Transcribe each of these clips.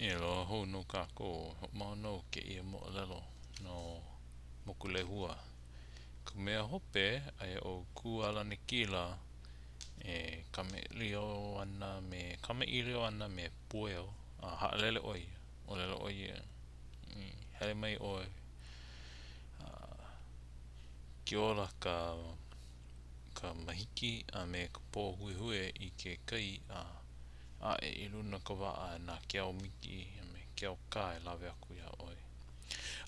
E aloha hou nō kākou. Hoʻomau nō kēia moʻolelo no Mokulehua. Ka mea hope, aia ʻo Kūalanakila e kamaʻilio ana me kamaʻilio ana me Pueo a haʻalele ʻo ia. ʻŌlelo ʻo ia, hele mai ʻoe a kiola ka ka mahiki a me ka pōhuehue i ke kai a aʻe i luna ka waʻa na Keaumiki a me Keaukā e lawe aku iā ʻoe.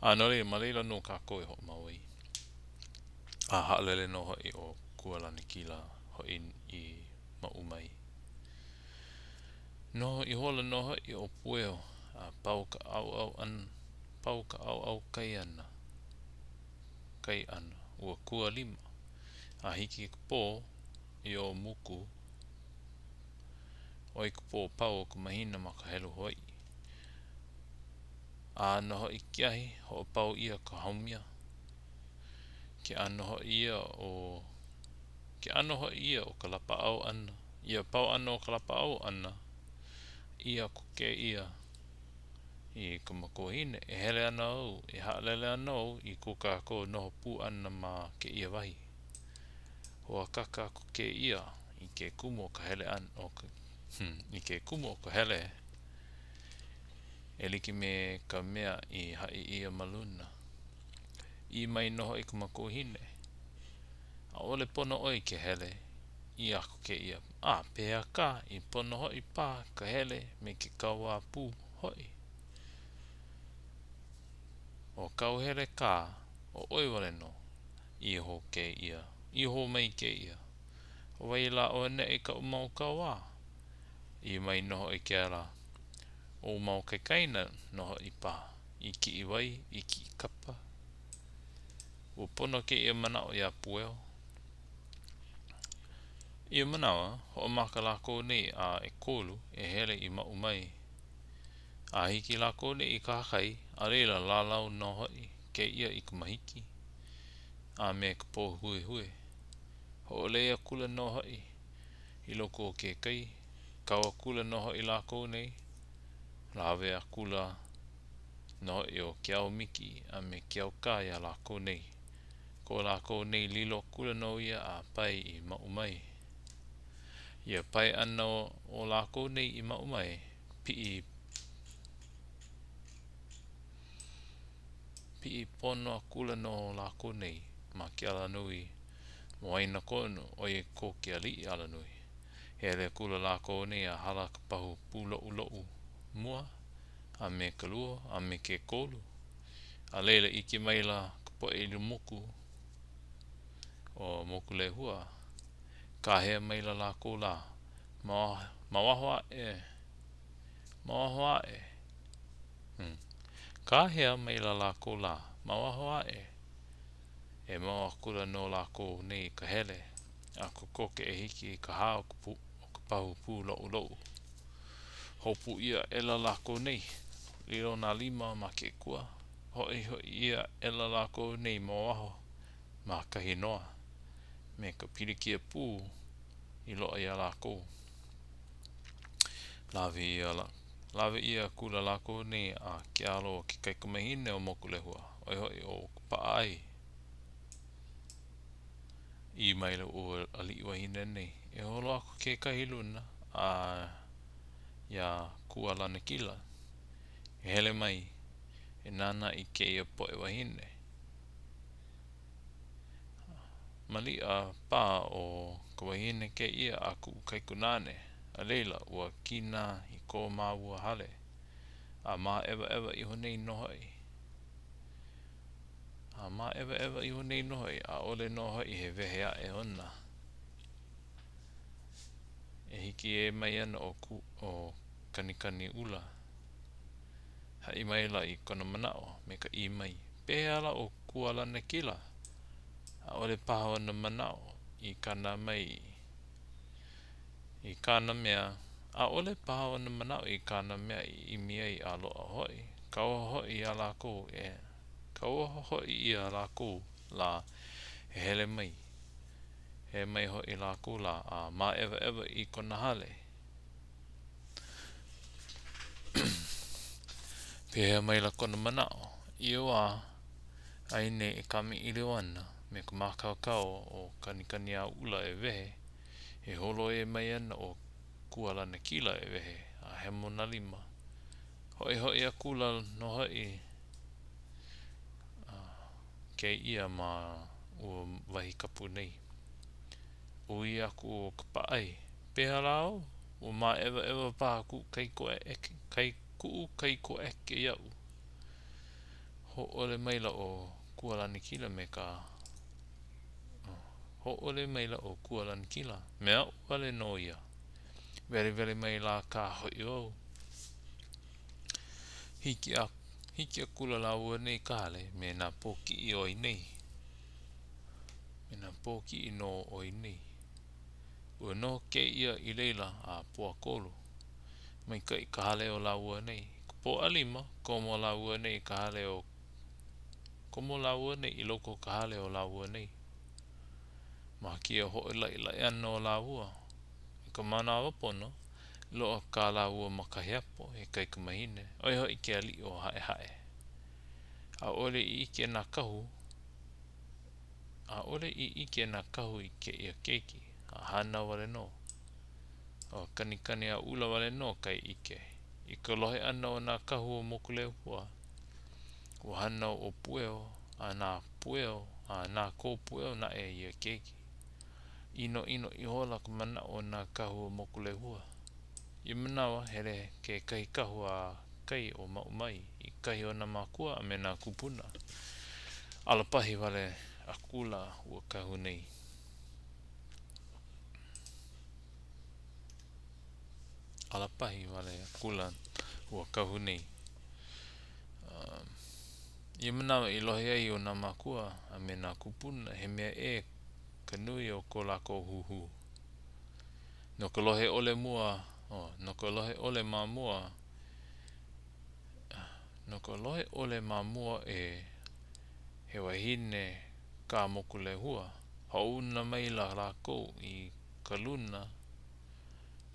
A no laila, ma laila nō kākou e hoʻomau ai. A haʻalele nō hoʻi ʻo Kūalanakila hoʻi i Maʻū mai. Noho ihola nō hoʻi ʻo Pueo a pau ka ʻauʻau ʻana, pau ka ʻauʻau kai ʻana, kai ʻana, ua kualima, a hiki i ka pō, iō Muku, ʻo ia ka pō pau o ka mahina ma ka helu Hawaiʻi. ʻĀ nō hoʻi ke ahi, hoʻopau ʻia ka haumia. Ke ʻano hoʻi ia o ke ʻano hoʻi ia o ka lapaʻau ʻana. Ia pau ʻana o ka lapaʻau ʻana, ʻī aku kēia i ka makuahine, E hele ana au, e haʻalele ana au i ko kākou noho pū ʻana ma kēia wahi. Hoʻākāka aku kēia i ke kumu o ka hele ʻana o ka, hmm, i ke kumu o ka hele e like me ka mea i haʻi ʻia ma luna. ʻĪ mai nō hoʻi ka makuahine, ʻAʻole pono ʻoe ke hele, ʻī aku kēia, A pehea kā, i pono hoʻi paha ka hele me ke kauā pū hoʻi. ʻO kāu hele kā, ʻo ʻoe wale nō. ʻĪ hou kēia, ʻī hou mai kēia, ʻO wai lā auaneʻi kaʻu mau kauā? ʻĪ mai nō hoʻi kēlā, ʻO ou mau kaikaina nō hoʻi paha, i kiʻi wai, i kiʻi kapa. Ua pono kēia manaʻo iā Pueo. Ia manawa, hoʻomaka lākou nei a ʻekolu e hele i Maʻū mai. A hiki lākou nei i kahakai, a laila lālau nō hoʻi kēia i ka mahiki a me ka pōhuehue. Hoʻolei akula nō hoʻi i loko o ke kai, kau akula nō hoʻi lākou nei, lawe akula nō hoʻi ʻo Keaumiki a me Keaukā iā lākou nei. Ko lākou nei lilo akula nō ia a pae i Maʻū mai. Ia pae ʻana o lākou nei i Maʻū mai, piʻi Piʻi pono akula nō lākou nei ma ke alanui ma waenakonu, ʻo ia ko ke aliʻi alanui. Hele akula lākou nei a hala ka pahu pūloʻuloʻu mua, a me ka lua, a me ke kolu. A laila, ʻike maila ka poʻe ʻilimuku o Mokulehua, kāhea maila lākou lā, Ma waho aʻe! Ma waho aʻe! Hmm. Kāhea maila lākou lā, ma waho aʻe. E mau akula nō lākou nei i ka hele, a kokoke e hiki i ka hā o ka, o ka pahu pūloʻuloʻu. Hopu ʻia aʻela lākou nei, lilo nā lima ma ke kua, hoʻihoʻi ʻia aʻela lākou nei ma waho ma kahi noa, me ka pilikia pū i loaʻa iā lākou. Lawe ʻia, lawe ʻia akula lākou nei a ke alo o ke kaikamahine o Mokulehua, ʻo ia hoʻi ʻo Paʻaʻai. ʻĪ maila ua aliʻi wahine nei, E holo aku kekahi luna a iā Kūalanakila, e hele mai, e nānā i kēia poʻe wāhine. Maliʻa paha ʻo ka wahine kēia a kuʻu kaikunāne, a laila, ua kīnā i ko māua hale, a māʻewaʻewa iho nei nō hoʻi. A māʻewaʻewa iho nei nō hoʻi, ʻaʻole nō hoʻi he wehe aʻe ona. E hiki ʻē mai ana ʻo ʻo Kanikaniʻula. Haʻi maila i kona manaʻo me ka ʻī mai, Pehea lā ʻo Kūalanakila? ʻAʻole paha ona manaʻo i kāna mai i kāna mea, ʻaʻole paha ona manaʻo i kāna mea i ʻimi ai a loaʻa hoʻi, kauoha hoʻi iā lākou e kauoha hoʻi iā lākou lā e hele mai, hele mai hoʻi lākou lā a māʻewaʻewa i kona hale. Pehea maila kona manaʻo? I ia wā a ia nei e kamaʻilio ana me ka mākaukau o Kanikaniaoʻula e wehe, e holo ʻē mai ana ʻo Kū a Lanakila e wehe a hemo nā lima. Hoʻihoʻi akula nō hoʻi kēia ma ua wahi kapu nei. ʻUī aku ʻo Kapaʻai, Pehea lā ou? Ua māʻewaʻewa paha kuʻu kaikoʻeke iaʻu. Hōʻole maila ʻo Kū a Lanakila me ka Hōʻole maila ʻo Kū a Lanakila, Me aʻu wale nō ia. Weliweli mai lā kā hoʻi au. Hiki a hiki akula lāua nei i ka hale me nā pōkiʻi ʻoi nei. Me nā pōkiʻi nō ʻoi nei. Ua noho kēia i laila a Pōʻakolu. Maikaʻi ka hale o lāua nei. I ka Pōʻalima, komo lāua nei i ka hale o Komo lāua nei i loko o ka hale o lāua nei. Ma kēia hoʻolaʻilaʻi ʻana o lāua, i ka manawa pono, loaʻa kā lāua makahiapo, he kaikamahine, ʻo ia hoʻi ke aliʻi o Haʻehaʻe. ʻAʻole i ʻike nā kahu, ʻaʻole i ʻike nā kahu i kēia keiki, a hānau wale nō. ʻO Kanikaniaoʻula wale nō kai ʻike. I ka lohe ʻana o nā kahu o Mokulehua, ua hānau ʻo Pueo, a na Pueo, a na kō Pueo naʻe ia keiki. ʻInoʻino ihola ka manaʻo o nā kahu o Mokulehua. Ia manawa, hele kekahi kahu a kai o Maʻumai i kahi o nā mākua a me nā kūpuna. ʻAlapahi wale akula ua kahu nei. ʻAlapahi wale akula ua kahu nei. Ia manawa i lohe ai o nā mākua a me nā kūpuna he mea ʻē ka nui o ko lākou huhū. No ka lohe ʻole mua, oh, no ka lohe ʻole ma mua, no ka lohe ʻole ma mua ē he wahine kā Mokulehua, hoʻouna maila lākou i ka luna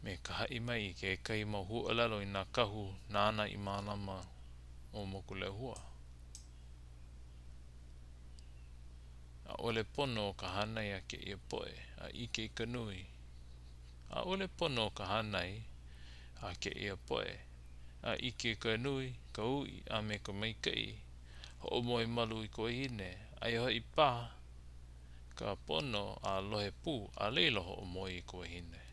me ka haʻi mai i kekahi mau huaʻōlelo i nā kahu nāna i mālama ʻo Mokulehua. ʻAʻole pono ka hānai a kēia poʻe a ʻike i ka nui. ʻAʻole pono ka hānai a kēia poʻe a ʻike i ka nui, ka uʻi, a me ka maikaʻi hoʻomoe malu i ka wahine, aia hoʻi paha ka pono a lohe pū, a laila hoʻomoe i ka wahine.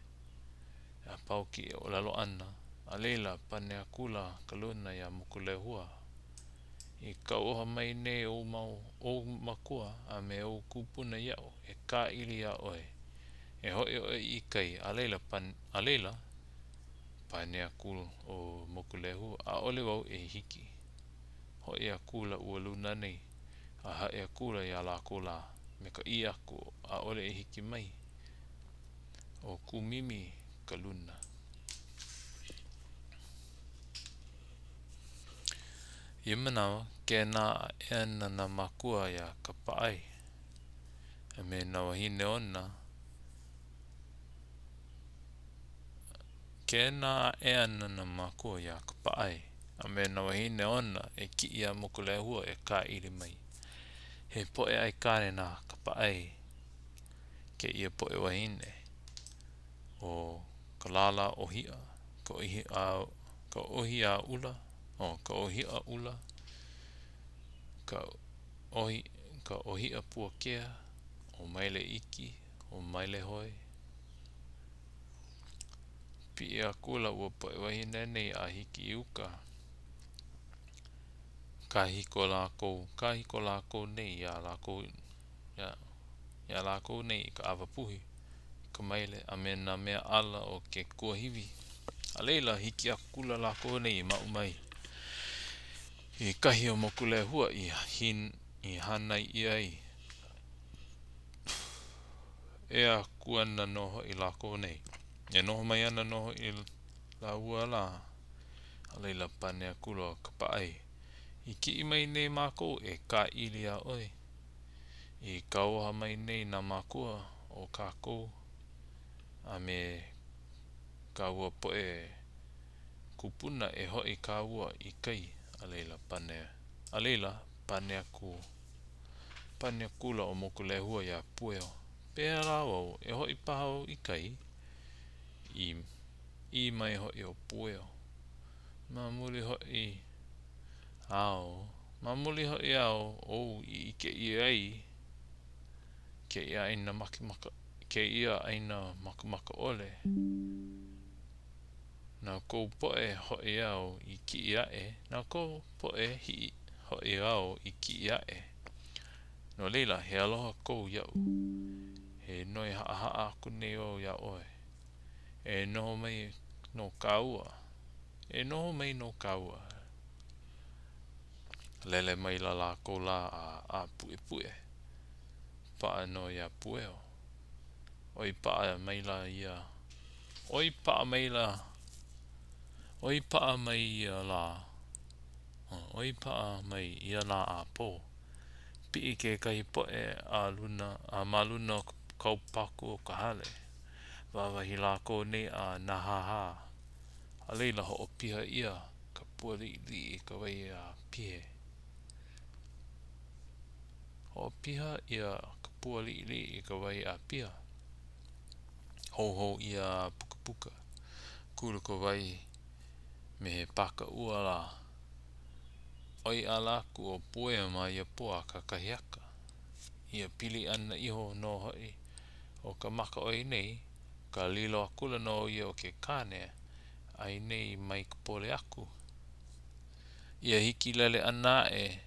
A pau kēia ʻōlelo ʻana, a laila, pane akula ka luna iā Mokulehua, I kauoha mai nei ou mau ou makua a me ou kūpuna iaʻu e kāʻili iā ʻoe, e hoʻi ʻoe i kai, a laila, a laila, pane aku ʻo Mokulehua, ʻAʻole wau e hiki. Hoʻi akula ua luna nei, a haʻi akula iā lākou lā, me ka ʻī aku, ʻAʻole e hiki mai. ʻO Kūmimi ka luna. Ia manawa, kēnā aʻe ana nā mākua iā Kapaʻai a me nā wāhine ona. Kēnā aʻe ana nā mākua iā Kapaʻai a me nā wāhine ona e kiʻi iā Mokulehua e kāʻili mai. He poʻe aikāne na Kapaʻai kēia poʻe wāhine. ʻO Kalālāʻōhiʻa, ka ka ʻOhiaʻula, oh, ka ʻŌhiʻaʻula, ka ʻOhi, ka ʻŌhiʻapuakea, ʻo Maeleiki, ʻo Maelehoe. Piʻi akula ua poʻe wāhine nei a hiki i uka. Kāhiko lākou, kāhiko lākou nei iā lākou, iā, iā lākou nei i ka ʻawa puhi, i ka maile, a me nā mea ʻala o ke kuahiwi. A laila, hiki akula lākou nei i Maʻumai, i kahi o Mokulehua i, i hānai ʻia ai. Ea aku ana nō hoʻi lākou nei. E noho mai ana nō hoʻi lāua lā. A laila, pane akula ʻo Kapaʻai, I kiʻi mai nei mākou e kāʻili iā ʻoe. I kauoha mai nei nā mākua o kākou a me kāua poʻe kūpuna e hoʻi kāua i kai. A laila, pane, a laila, pane aku, pane akula ʻo Mokulehua iā Pueo, "Pehea lā wau, e hoʻi paha au i kai?" ʻĪ, ʻī mai hoʻi ʻo Pueo, "Ma muli hoʻi au, ma muli hoʻi au ou i ʻike ʻia ai kēia ʻāina makemake, kēia ʻāina makamaka ʻole. Na kou poʻe hoʻi au i kiʻi aʻe, na kou poʻe hoʻi au i kiʻi aʻe. No laila, he aloha kou iaʻu. He noi haʻahaʻa aku nei wau iā ʻoe. E noho mai nō kāua. E noho mai nō kāua. Lele maila lākou lā a ʻāpuʻepuʻe. Paʻa nō iā Pueo. ʻOi paʻa maila ia, ʻoi paʻa maila, ʻoi paʻa mai ia lā, ʻoi paʻa mai ia lā a pō. Piʻi kekahi poʻe a luna, a ma luna o ka kaupaku o ka hale. Wāwahi lākou nei a nāhāhā. A laila hoʻopiha ʻia ka pua liʻiliʻi i ka wai a pihe. Hoʻopiha ʻia ka pua liʻiliʻi i ka wai a piha. Houhou ʻia a pukapuka. Kula ka wai me he pāka ua lā. ʻOi ala aku ʻo Pueo ma ia pō a kakahiaka. Ia pili ʻana iho nō hoʻi o ka maka o ia nei, ka lilo akula nō ia o ke kāne a ia nei mai ka poli aku. Ia hikilele ʻana aʻe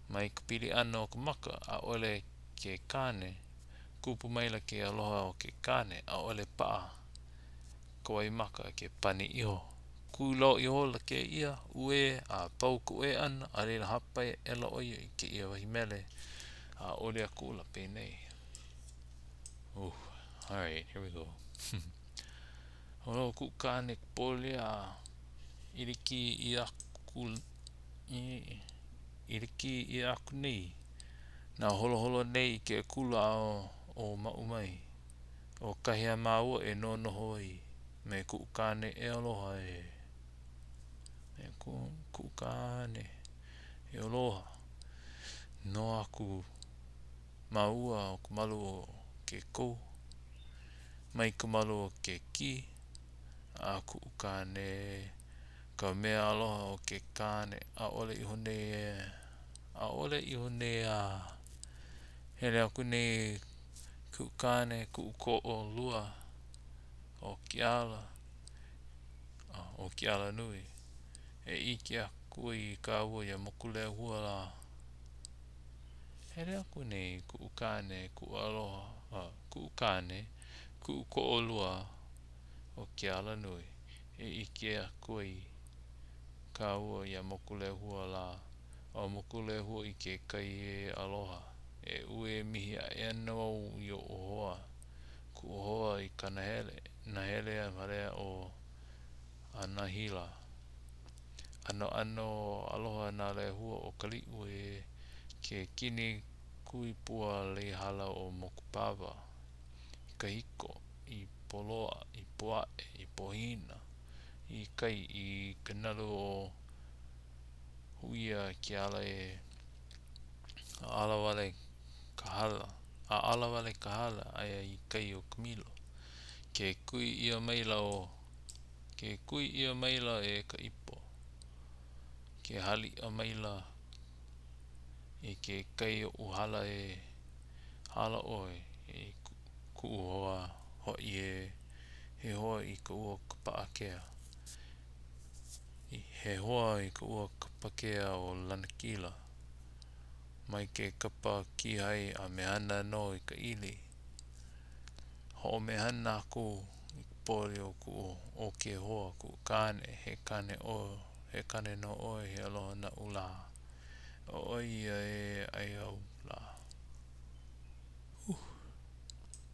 mai ka pili ʻana o ka maka, ʻaʻole ke kāne, kupu maila ke aloha o ke kāne, ʻaʻole paʻa ka waimaka ke pani iho. Kūlou ihola kēia, uē, a pau ka uē ʻana, a laila hāpai aʻela ʻo ia i kēia wahi mele a oli akula penei. Ooh, alright, here we go. Holo kuʻu kāne i ka poli a ʻIliki ʻia aku ʻIliki ʻia aku nei nā holoholo nei i ke kula ʻo Maʻu mai. ʻO kahi a māua e nohonoho ai me kuʻu kāne e aloha ē. Me kuʻu kāne e aloha. Noa aku māua o ka malu o ke kou, mai ka malu o ke kī, a kuʻu kāne ka mea aloha o ke kāne, ʻaʻole iho nei e, ʻaʻole iho nei a hele aku nei kuʻu kāne, kuʻu koʻolua o ke ala, o ke alanui, e ʻike aku ai kāua iā Mokulehua lā. Hele aku nei kuʻu kāne, kuʻu aloha, a, kuʻu kāne, kuʻu koʻolua o ke alanui, e ʻike aku ai kāua iā Mokulehua lā. ʻO Mokulehua i ke kai e aloha. E uē mihi aʻe ana wau i oʻu hoa, kuʻu hoa i ka nahele, nahele wale o Anahila. ʻAnoʻano aloha nā lehua o Kaliʻu e ke kini kui pua lei hala o Mokupawa i Kahiko, i Poloa, i Poaʻe, i Pohina, i kai i ka nalu o Huia ke ala e ʻaʻala wale ka hala, ʻaʻala wale ka hala aia i kai o Kamilo. Ke kui ʻia maila o Ke kui ʻia maila e ka ipo, ke haliʻa maila i ke kai oʻu hala e hala ʻoe e kuʻu hoa hoʻi ē he hoa i ka ua Kapaʻakea. He hoa i ka ua Kapakea o Lanakila. Mai ke kapa kīhai a mehana nō i ka ʻili. Hoʻomehana aku i ka poli o kuʻu o ke hoa kuʻu kāne, he kāne ʻo he kāne nō ʻoe he aloha naʻu lā. ʻO ʻoe ia e ʻai au.